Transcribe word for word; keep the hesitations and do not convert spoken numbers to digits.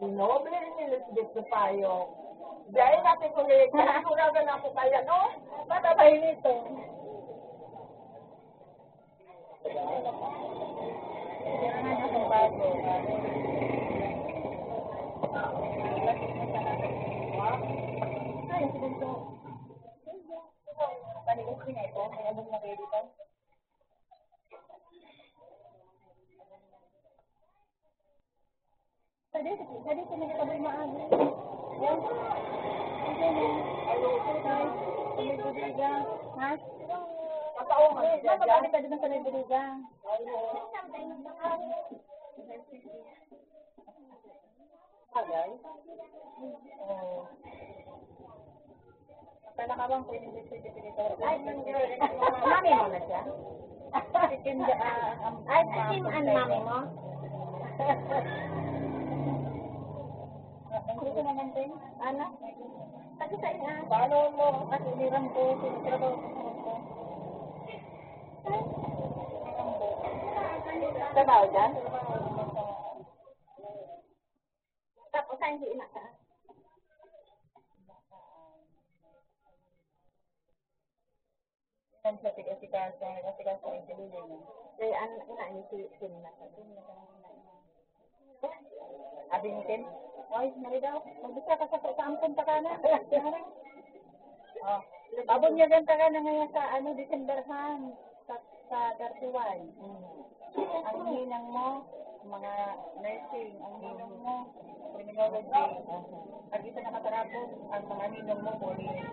Sinobi ni Lisbeth sa payo. Dahil natin ko ni, kaya ko na ako kaya, no? Patabay nito. Ay, sige po. Panilis ko na ito. May abog na kayo dito. Pwede, pwede sa mga tabi maaga. Yan. Okay na. Sa may bodega. Ha? Mababa ka dito sa may bodega. Bagay? Oo. Talakawang ko yung certificate. Ay, mami mo na siya? Chicken da, ah, ang, ay, ang chicken ang mami mo? Ang gusto naman din. Ano? Pati sa ina. Paano mo? Kasi niram ko, sinitrabaho ko sa ko. Trabaho dyan? Tapos, ay, hindi na ka. Yan sa tiga-tiga, sa tiga-tiga, sa tiga-tiga. Kaya, an-, ina, ni si, si Nina. Abi ni Ken, "Oy, naligaw, magbisa ka sa, sa ampon ta ka na." Oh, pabunyagan ta ka na ngayon sa, ano, December han, sa, sa thirty-one. Ang ninang mo, mga nursing, ang ninong mo, criminology. Pag isa nakatarapos, ang mga ninong mo, police.